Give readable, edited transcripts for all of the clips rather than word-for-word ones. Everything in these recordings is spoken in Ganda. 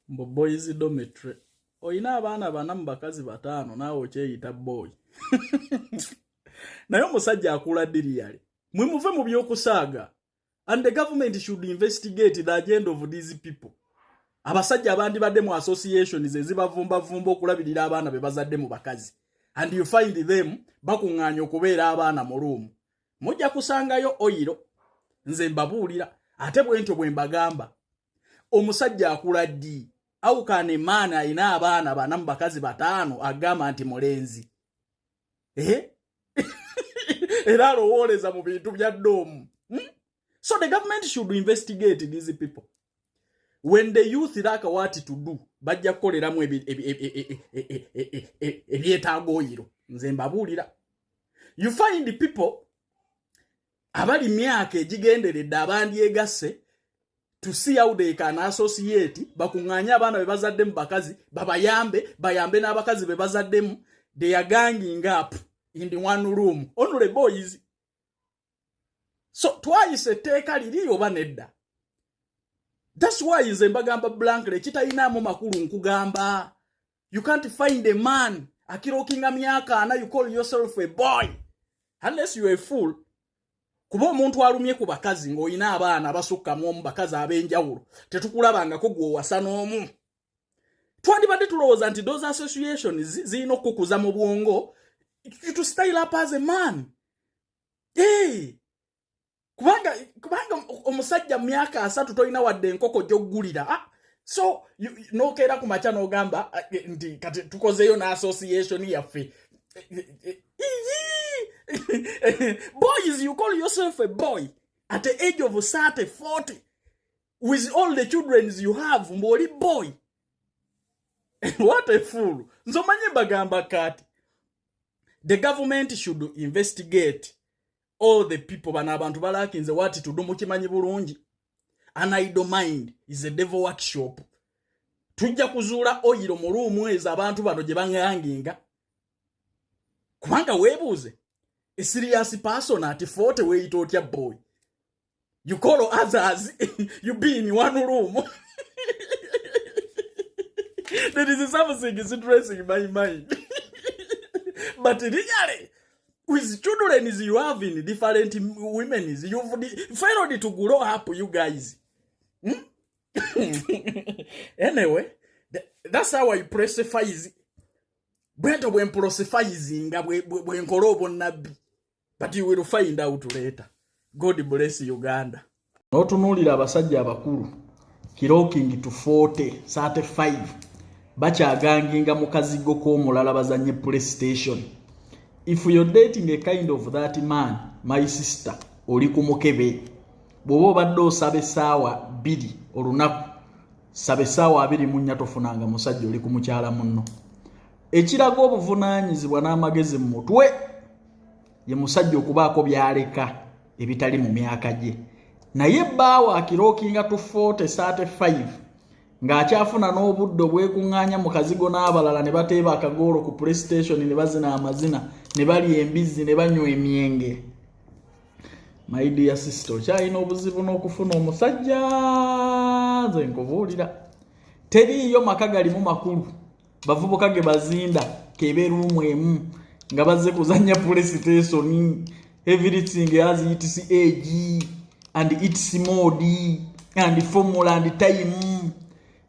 Mbu boys dormitory. Olina abaana bana mu bakazi bataano, naawe okyeyita boy. Naye omusajja akula diriyale. Mwe muve mu by'okusaaga. And the government should investigate the agenda of these people. Abasajja abandibadde mu associations ezibavumbavumba okulabirira abaana be bazadde mu bakazi. And you find them bakuŋŋaanya okubeera abaana mu room. Mujja kusangayo oil. Nze mbabuulira, ate bwe ntyo bwe mbagamba. Omusajja akula ddi? How can a man alina abaana bana mu bakazi bataano agamba nti mulenzi? Eh? Era alowooleza mu bintu bya dorm. So the government should investigate these people. When the youth lack what to do, bajja kukoleramu ebyetaaga oil. Nze mbabuulira. You find people abali myaka egigenderedde abandyegasse to see how they can associate, bakuŋŋaanye abaana be bazadde mu bakazi, babayambe, bayambe n'abakazi be bazaddemu. They are ganging up in the one room, only boys. So twayisa etteeka liri oba nedda? That's why nze mbagamba blankly, ekitalinaamu makulu nkugamba. You can't find a man aclockinga myaka 40, you call yourself a boy, unless you are a fool. Kuba omuntu alumye ku bakazi ng'olina abaana abasukkamu omu, bakazi ab'enjawulo, tetukulabangako gw'owasa n'omu. Twandibadde tulowooza nti those associations zirina okukukuza mu bwongo to style up as a man. Hey! Kubanga omusajja mu myaka 30 tolina wadde enkoko gy'oggulira. Ah, so n'okeera ku makya n'ogamba, ah, nti kati tukozeeyo n'association yaffe. Boys, you call yourself a boy at the age of 30, 40, with all the children you have, mbw'oli boy. What a fool. Nze omanyi mbagamba kati the government should investigate all the people. Bano abantu balackinze what to do. Mukimanyi bulungi, an idle mind is a devil workshop. Tujja kuzuula oil mu room ezo abantu bano gye baŋŋanginga, kubanga weebuuze, a serious person at 40, weeyita otya boy? You call others, you be in one room. There is something is interesting in my mind, but really, with children is you have in different women, is you've failed to grow up, you guys, Anyway, that's how I prophesize. Bwento bwe mprophesizinga, bwe nkola obunnabbi, but you will find out later. God bless Uganda. N'otunuulira abasajja abakulu clocking to 40, 35, bakyaganginga mu kazigo k'omulala bazanye PlayStation. If you're dating a kind of that man, my sister, oli ku mukebe. Bw'oba obadde osaba essaawa 2 olunaku, saba essaawa 24, tofunanga musajja oli ku mukyala munno. Ekiraga obuvunaanyizibwa n'amagezi mu mutwe ye musajja okubaako by'aleka ebitali mu myaka gye. Naye bbaawo aclockinga to 40, 35, ng'akyafuna n'obudde obwekuŋŋaanya mu kazigo n'abalala ne bateeba akagoolo ku PlayStation, ne bazina amazina, ne balya embizzi, ne banywa emyenge, my dear sister, okyalina obuzibu n'okufuna omusajja. Nze nkubuulira, teriiyo maka galimu makulu bavubuka ge bazinda kebe room emu nga bazze kuzanya PlayStation. Everything has its age and its mode and formula and time.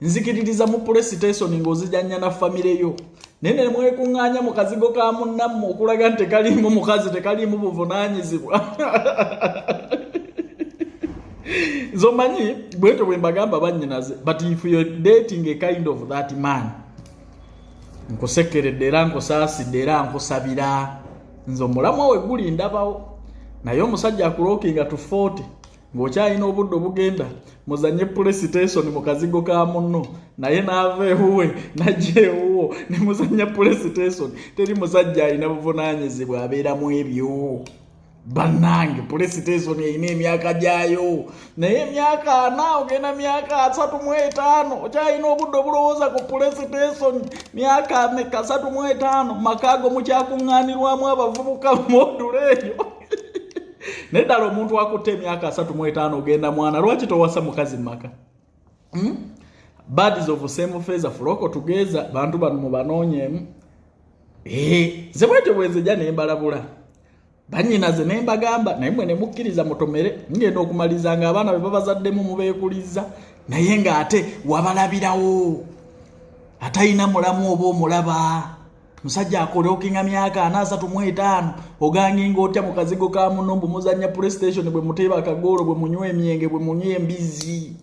Nzikiririza mu PlayStation ng'ozijanya na famire yo, naye ne mwekuŋŋaanya mu kazigo ka munnammwe okulaga nti tekaliimu mukazi, tekaliimu buvunaanyizibwa. Nze omanyi bwetyo bwe mbagamba, bannyinaze, but if you're dating a kind of that man, nkusekeredde era nkusaasidde era nkusabira. Nze omulamwa we guli ndabawo, naye omusajja aclockinga to 40 ng'okyalina obudde obugenda muzanye PlayStation mu kazigo ka munno, naye n'ava ewuwe najja ewuwo ne muzanya PlayStation, teri musajja alina buvunaanyizibwa abeeramu ebyo. Bannange, PlayStation erina emyaka gyayo, naye emyaka 40 ogenda myaka 35 okyalina obudde obulowooza ku PlayStation. Myaka meka? 35. Makaago mukyakuŋŋaanirwamu abavubuka modula eyo. Naye ddala omuntu akutte emyaka 35 ogenda mwana, lwaki towasa mukazi mumaka? Birds of same feather flock together. Bantu bano mubanoonyemu. Nze bwetyo bwe nzija ne mbalabula bannyinaze ne mbagamba, naye mwe ne mukkiriza mutomere. Ngenda okumaliriza nga abaana be babazaddemu mubeekuliza, naye ng'ate wabalabirawo atalina mulamu oba omulaba musajja akola okinga myaka 4, 35, oganginga otya mu kazigo ka muno, mbu muzannya PlayStation, bwe muteeba akagoolo, bwe munywa emyenge, bwe munywa embizi,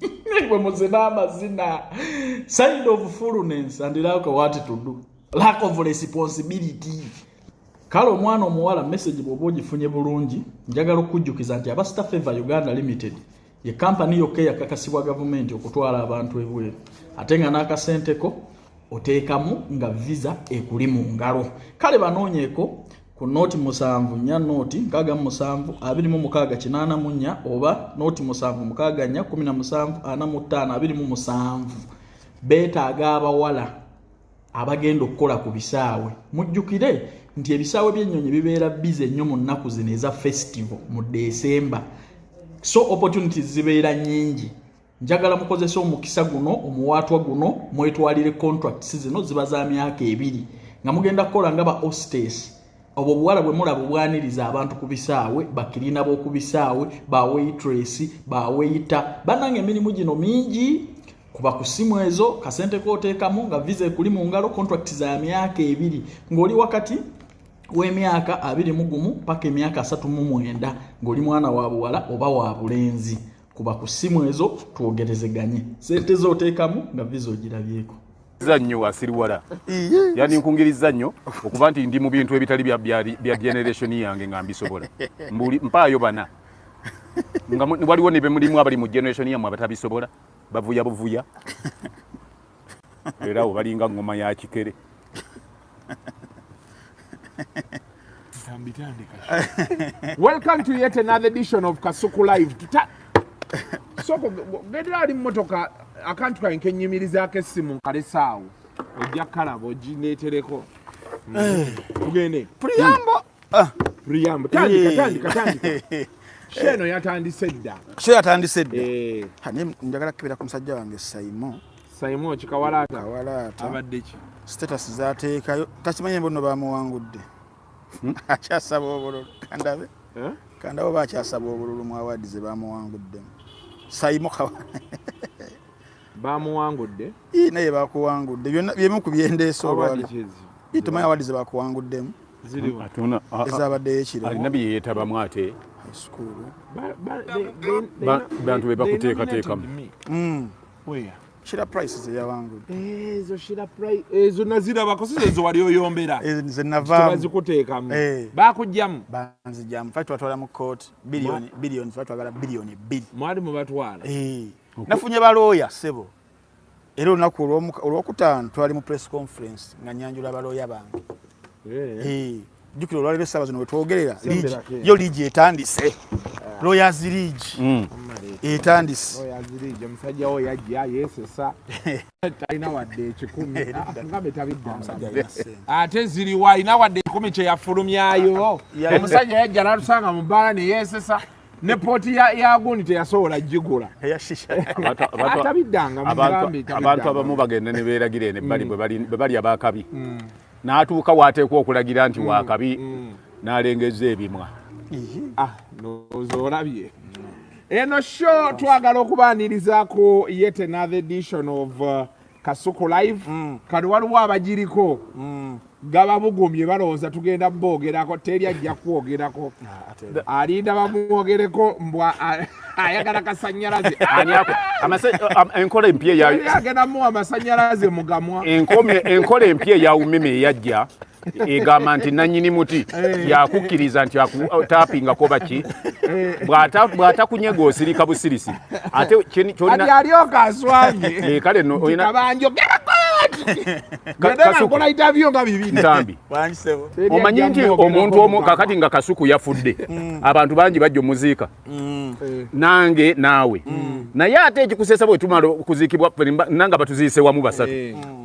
bwe muzina amazina. Side of fullness and lack of what to do, lack of responsibility. Kale omwana omuwala, message bw'oba ogifunye bulungi, njagala okukujjukiza nti aba Star Favor Uganda Limited ye kampani yokka eyakakasibwa gavumenti okutwala abantu ebweru, ate nga n'akasenteko oteekamu nga visa ekuli mu ngalo. Kale banoonyeeko ku 074 067 26 84 oba 076 4 17 45 27. Beetaaga abawala abagenda okukola ku bisaawe. Mujjukire nti ebisaawe by'ennyonyi bibeera busy nnyo mu nnaku zino eza festival mu Desemba, so opportunities zibeera nnyingi. Njagala mukozese omukisa guno, omuwaatwa guno, mwetwalire contracts zino. Ziba za myaka 2 nga mugenda kukola nga ba hostess, obwo obuwala bwe mulaba obwaniriza abantu ku bisaawe, ba cleaner b'oku bisaawe, ba waitress, ba waiter. Bannange, emirimu gino mingi. Kuba ku ssimu ezo, kasente kooteekamu nga visa ekuli mu ngalo. Contract za myaka 2, ng'oli wakati w'emyaka 21 paka emyaka 39, ng'oli mwana wa buwala oba wa bulenzi. Kuba ku ssimu ezo twogerezeganye. Sente zooteekamu nga visa ogirabyeko. Nnyo asiriwala, yani nkungiriza nnyo okuba nti ndi mu bintu ebitali bya generation yange nga mbisobola. Mbuli mpaayo bana nga waliwo ne bemulimu abali mu generation yammwe abatabisobola, bavuya buvuya, era abo balinga ngoma ya kikere. Welcome to yet another edition of Kasuku Live. Soko gendera ali mmotoka, akantu kange kenyimirizaako essimu nkalesaawo, ojja kalaba ogineetereko. Tugende. Preamble. Ah, Preamble. Tandika, tandika, tandika. Show eno yatandise dda. Show yatandise dda. Eh, Ha, naye njagala kukebera ku musajja wange Saimo. Simon Kikawalaata. Kawalaata. Abadde ki? Status zateekayo takimanyi mbu nno bamuwangudde. Akyasaba obululu. Kandabe. Eh? Kandabe oba akyasaba obululu mu award ze bamuwanguddemu. Saimo Kawalaata. Bamuwangudde. Ii, naye bakuwangudde. Byonna byemu ku byendeese Award olwali. ki ezo? Ii, tomanyi award ze bakuwanguddemu? Ziriwo. Atuna Ezabaddeyo ekiro. Alina bye yeetabamu ate. High school. Bantu be They bakuteekateekamu. nominated me. Where? Shira Price ze yawangudde. Ezo Shira Price ezo nazirabako, si ezo wali oyombera. Ezo ze navaamu. Tebazikuteekamu. Eh. Bakugjamu. Banzijamu. Ffe twatwala mu kooti biliyoni biliyoni, ffe twagala biliyoni 2. Mwali mubatwala. Eh, nafunye balooya ssebo, era olunaku olwokutaano twali mu press conference nga nyanjula balooya bange. Eh. Eh, jjukira olwaleero essaawa zino wetwogerera Semberako yo liigi etandise, lawyers league etandise. Lawyers League, omusajja wo yajja yeesesa, talina wadde 100. Ah, ngambe Omusajja tabiddanga. alina ssente. Ate ziriwa? Alina wadde 1,000 kyeyafulumyayo? Omusajja yajja n'atusanga mu bbaala ne yeesesa, ne pooti ya gundi teyasobola gigula. Eya shisha. Atabiddanga, mugambe. Abantu abamu bagenda ne beeragira eno ebbali bwe bali abakabi, n'atuuka waateekwa okulagira nti wakabi, n'alengeza ebimwa. Ah, ndowooza olabye eno show. Twagala okubaanirizaako yet another edition of Kasuku Live. Kati waliwo abagiriko gababugumye, balowooza tugenda boogerako. Teri ajja kwogerako, alinda bamwogereko mbwa ayagala kasanyalaze. Ani enkola empya eya Teri agenda muwa amasanyalaze mugamwa. Enkola empya eya UMEME eyajja egamba nti nanyini muti yakukkiriza nti taapingako baki. Bw'atakunyega osirika busirisi, ate Kati kyolina alyoka aswamye. Eh, kale nno olina Kabanjogerako Kasuku. nkola interview nga bibiri. Ntambi. Wangi ssebo. Teri Omanyi ajja nti mwogerako omuntu omu mugamwa. kakati nga Kasuku yafudde, abantu bangi bajja omuziika, nange naawe. Naye ate ekikusesa, bwe tumala okuziikibwa ffe nanga batuziise wamu basatu,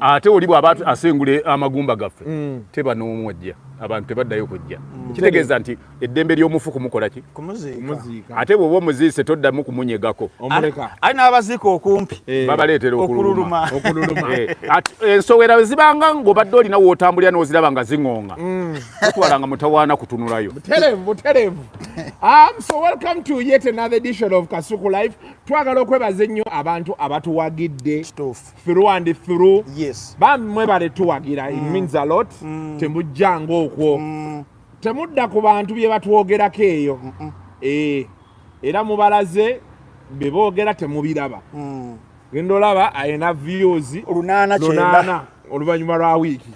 ate oli bw'aba asengula amagumba gaffe, teba n'omu ajja. Abantu tebaddayo kujja. Kitegeeza nti eddembe ly'omufu kumukola ki? Kumuziika. Ate bw'oba omuziise toddamu kumunyegako. Omuleka. Ali n'abaziika okumpi. Babaleetera okululuma. Okululuma. Ensowera bwe zibanga ng'obadde olina w'otambulira n'oziraba nga ziŋoŋa, totwalanga mutawaana kutunulayo. Butereevu, butereevu. So welcome to yet another edition of Kasuku Life. Twagala okwebaza ennyo abantu abatuwagidde Kituufu. through and through. Yes. Bambi mwebale tuwagira. It means a lot. Temujjanga okwo, temudda ku bantu bye batwogerako eyo. Era mubalaze bye boogera temubiraba. Genda olaba alina views 890. 8 oluvannyuma lwa wiiki.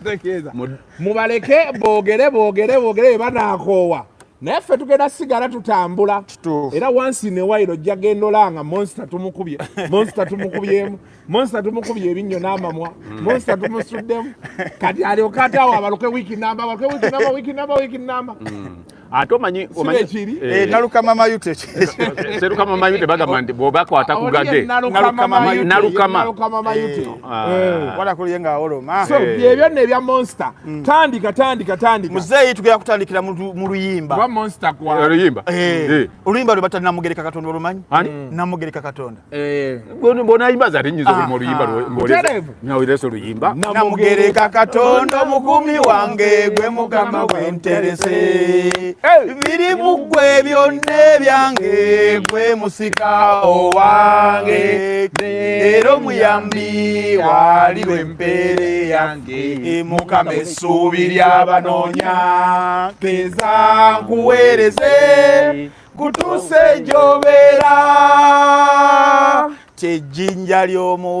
Tegeeza mubaleke boogere, boogere, boogere bye banaakoowa, naye ffe tugenda sigala tutambula. Kituufu. Era once in a while ojja genda olanga Monster tumukubye, Monster tumukubyemu, Monster tumukubye ebinnyo n'amamwa, Monster tumusuddemu. Kati alyoke ate awo abaluke wiiki namba, abaluke wiiki namba, wiiki namba, wiiki namba. Ate omanyi omanyi Kiri? Nalukama Mayute. Serukama Mayute bagamba nti bw'oba kwata ku Oli gade ye Nalukama Mayute, ye Nalukama. Nalukama Mayute. Walakuliye ng'awoloma. So byebyo nno ebya Monster. Tandika, tandika, tandika. Muzeeyi, tugenda kutandikira mu luyimba. Kuba Monster kwa Oluyimba. Oluyimba lwe bata Namugereka Katonda, olumanyi? Ani? Namugereka Katonda. Bw'onayimba ate nyinza okulima oluyimba. Butereevu. Ng'olese oluyimba. Namugereka Katonda omukumi wange, gwe Mukama gwenterese, biri muggwe byonna ebyange, gwe musika owange era omuyambi waliwo empeere yange, Mukama essuubi lyabanoonya, keza nkuweereze kutuuse gy'obeera kyejjinja ly'omu.